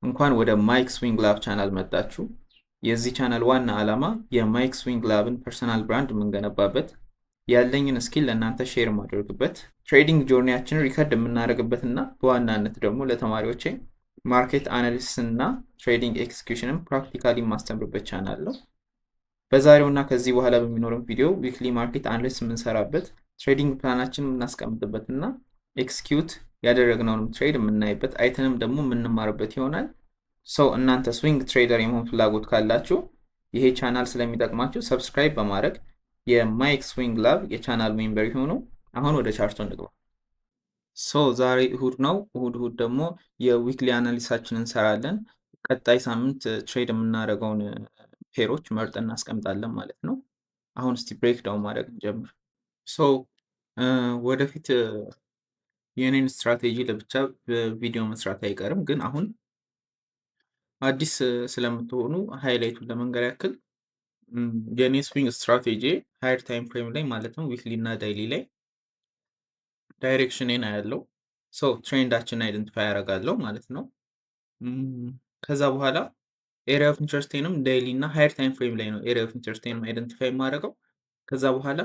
እንኳን ወደ ማይክ ስዊንግ ላብ ቻናል መጣችሁ። የዚህ ቻናል ዋና ዓላማ የማይክ ስዊንግ ላብን personal brand የምንገነባበት፣ ያለኝን skill ለእናንተ share የማደርግበት፣ trading journey ያችንን record የምናደርግበት እና በዋናነት ደግሞ ለተማሪዎቼ market analysis እና trading execution ን practically የማስተምርበት ቻናል ነው። በዛሬው እና ከዚህ በኋላ በሚኖረን ቪዲዮ weekly market analysis የምንሰራበት፣ trading plan ኣችን የምናስቀምጥበት እና execute ያደረግነውንም trade የምናይበት፣ አይተንም ደግሞ የምንማርበት ይሆናል። So እናንተ swing trader የመሆን ፍላጎት ካላችሁ ይሄ ቻናል ስለሚጠቅማችሁ subscribe በማድረግ የማይክ ስዊንግ ላብ የ channel member ይሁኑ። አሁን ወደ chart ኡ እንግባ። So ዛሬ እሁድ ነው። እሁድ እሁድ ደግሞ የ weekly analysis ኣችን እንሰራለን። ቀጣይ ሳምንት trade የምናደርገውን pair ኦች መርጠን እናስቀምጣለን ማለት ነው። አሁን እስቲ break down ማድረግ እንጀምር። So ወደፊት የኔን ስትራቴጂ ለብቻ በቪዲዮ መስራት አይቀርም፣ ግን አሁን አዲስ ስለምትሆኑ highlight ኡን ለመንገር ያክል የኔ swing strategy higher time frame ላይ ማለትም weekly እና daily ላይ direction ኔን አያለው። So trend ኣችንን identify ያደርጋለሁ ማለት ነው። ከዛ በኋላ area of interest ኤንም daily እና higher time frame ላይ ነው area of interest ኤንም identify የማደርገው። ከዛ በኋላ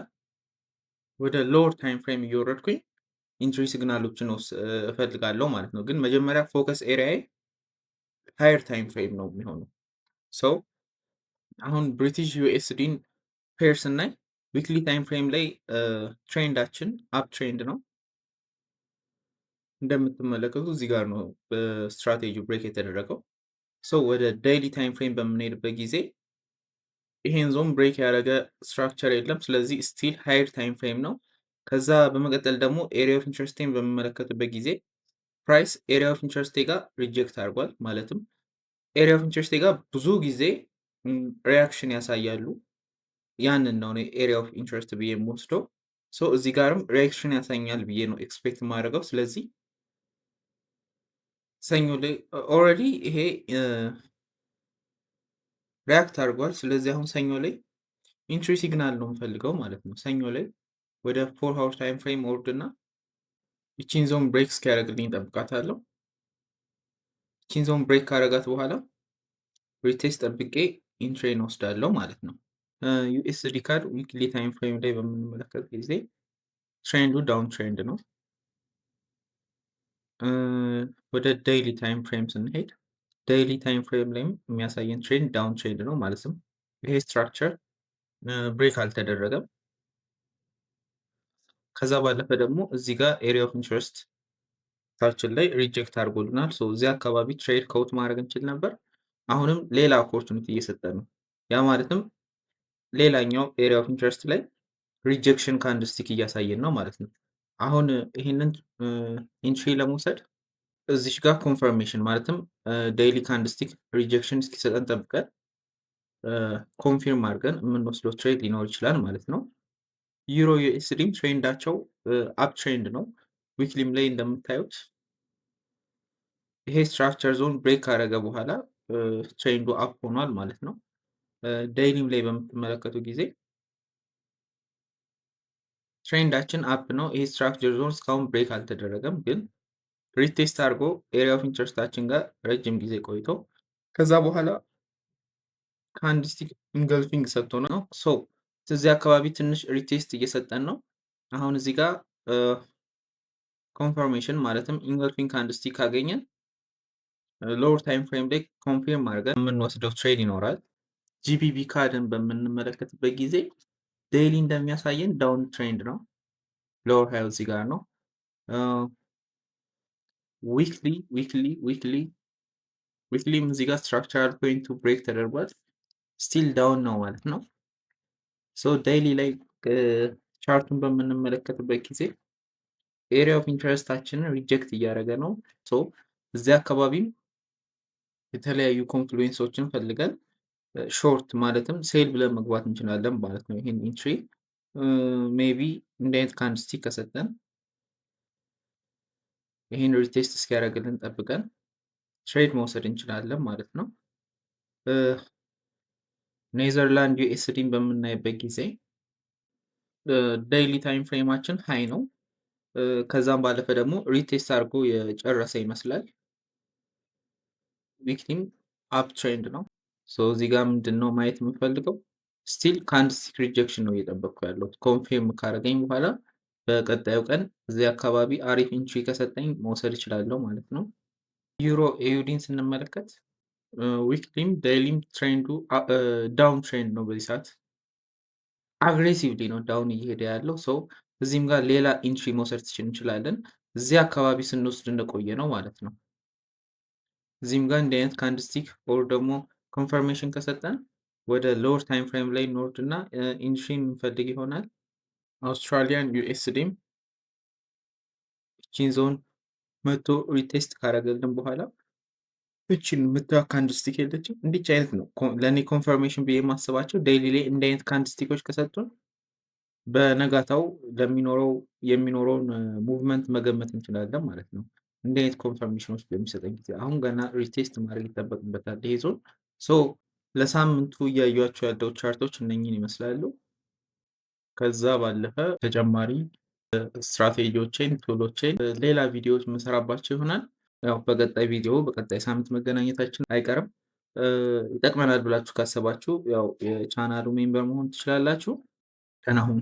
ወደ lower time frame እየወረድኩኝ entry signal ኦችን እፈልጋለሁ ማለት ነው። ግን መጀመሪያ focus area ዬ higher time frame ነው የሚሆነው። So አሁን British USD ን pair ስናይ weekly time frame ላይ trend ኣችን up trend ነው። እንደምትመለከቱ እዚህ ጋር ነው በ strategy break የተደረገው። So ወደ daily time frame በምንሄድበት ጊዜ ይሄን zone break ያደረገ structure የለም። ስለዚህ still higher time frame ነው። ከዛ በመቀጠል ደግሞ area of interest ኤን በምመለከትበት ጊዜ price area of interest ኤ ጋር reject አድርጓል። ማለትም area of interest ኤ ጋር ብዙ ጊዜ reaction ያሳያሉ። ያንን ነው እኔ area of interest ብዬ የምወስደው። So እዚህ ጋርም reaction ያሳኛል ብዬ ነው expect የማደርገው። ስለዚህ ሰኞ ላይ already ይሄ react አድርጓል። ስለዚህ አሁን ሰኞ ላይ entry signal ነው የምፈልገው ማለት ነው። ሰኞ ላይ ወደ 4 hour time frame ወርድ እና ይቺን zone break እስኪያደርግልኝ እጠብቃታለሁ። ይቺን zone break ካደረጋት በኋላ retest ጠብቄ entry ን ወስዳለሁ ማለት ነው። USD CAD weekly time frame ላይ በምንመለከት ጊዜ trend ኡ down trend ነው። ወደ daily time frame ስንሄድ daily time frame ላይም የሚያሳየን trend down trend ነው። ማለትም ይሄ structure break አልተደረገም። ከዛ ባለፈ ደግሞ እዚህ ጋር area of interest ታችን ላይ reject አድርጎልናል። So እዚህ አካባቢ trade caught ማድረግ እንችል ነበር። አሁንም ሌላ opportunity እየሰጠ ነው። ያ ማለትም ሌላኛው area of interest ላይ rejection candlestick እያሳየን ነው ማለት ነው። አሁን ይህንን entry ለመውሰድ እዚች ጋር confirmation ማለትም daily candlestick rejection እስኪሰጠን ጠብቀን confirm አድርገን የምንወስደው trade ሊኖር ይችላል ማለት ነው። Euro USD ም trend ኣቸው up trend ነው። Weekly ም ላይ እንደምታዩት ይሄ structure zone break ካደረገ በኋላ trend ኡ up ሆኗል ማለት ነው። Daily ም ላይ በምትመለከቱ ጊዜ trend ኣችን up ነው። ይሄ structure zone እስካሁን break አልተደረገም፣ ግን retest አድርጎ area of interest ኣችን ጋር ረጅም ጊዜ ቆይቶ ከዛ በኋላ candlestick engulfing ሰጥቶ ነው። So እዚህ አካባቢ ትንሽ retest እየሰጠን ነው። አሁን እዚህ ጋር confirmation ማለትም engulfing candlestick ካገኘን lower time frame ላይ confirm አድርገን የምንወስደው trade ይኖራል። GBP CAD ን በምንመለከትበት ጊዜ daily እንደሚያሳየን down trend ነው። Lower high እዚህ ጋር ነው። Weekly ም እዚህ ጋር structural point ኡ break ተደርጓል። Still down ነው ማለት ነው። So daily ላይ chart ኡን በምንመለከትበት ጊዜ area of interest ኣችንን reject እያደረገ ነው። So እዚህ አካባቢም የተለያዩ confluence ኦችን ፈልገን short ማለትም sell ብለን መግባት እንችላለን ማለት ነው። ይህን entry maybe እንደ አይነት candlestick ከሰጠን ይህን retest እስኪያደርግልን ጠብቀን trade መውሰድ እንችላለን ማለት ነው። ኔዘርላንድ USD ን በምናይበት ጊዜ daily time frame ኣችን high ነው። ከዛም ባለፈ ደግሞ retest አድርጎ የጨረሰ ይመስላል። Weekly ም up trend ነው። So እዚህ ጋር ምንድን ነው ማየት የምፈልገው? Still candlestick rejection ነው እየጠበቅኩ ያለሁት። Confirm ካደረገኝ በኋላ በቀጣዩ ቀን እዚህ አካባቢ አሪፍ entry ከሰጠኝ መውሰድ እችላለሁ ማለት ነው። Euro AUD ን ስንመለከት weekly ም daily ም trend ኡ down trend ነው። በዚህ ሰዓት aggressively ነው down እየሄደ ያለው። So እዚህም ጋር ሌላ entry መውሰድ እንችላለን። እዚህ አካባቢ ስንወስድ እንደቆየ ነው ማለት ነው። እዚህም ጋር እንዲህ አይነት candlestick or ደግሞ confirmation ከሰጠን ወደ lower time frame ላይ እንወርድ እና entry የምንፈልግ ይሆናል። Australian USD ም እቺን ዞን መቶ retest ካደረገልን በኋላ እቺን የምታዩት candlestick የለችም? እንዲች አይነት ነው ለእኔ confirmation ብዬ የማስባቸው። Daily ላይ እንዲህ አይነት candlestick ኦች ከሰጡን በነጋታው ለሚኖረው የሚኖረውን movement መገመት እንችላለን ማለት ነው። እንዲህ አይነት confirmation ኖች በሚሰጠን ጊዜ አሁን ገና retest ማድረግ ይጠበቅበታል ይሄ zone። So ለሳምንቱ እያዩቸው ያለው chart ኦች እነኝን ይመስላሉ። ከዛ ባለፈ ተጨማሪ strategy ዎችን፣ tool ኦችን ሌላ ቪዲዮዎች የምሰራባቸው ይሆናል። ያው በቀጣይ ቪዲዮ በቀጣይ ሳምንት መገናኘታችን አይቀርም። ይጠቅመናል ብላችሁ ካሰባችሁ ያው የ channel ኡ member መሆን ትችላላችሁ። ደህና ሁኑ።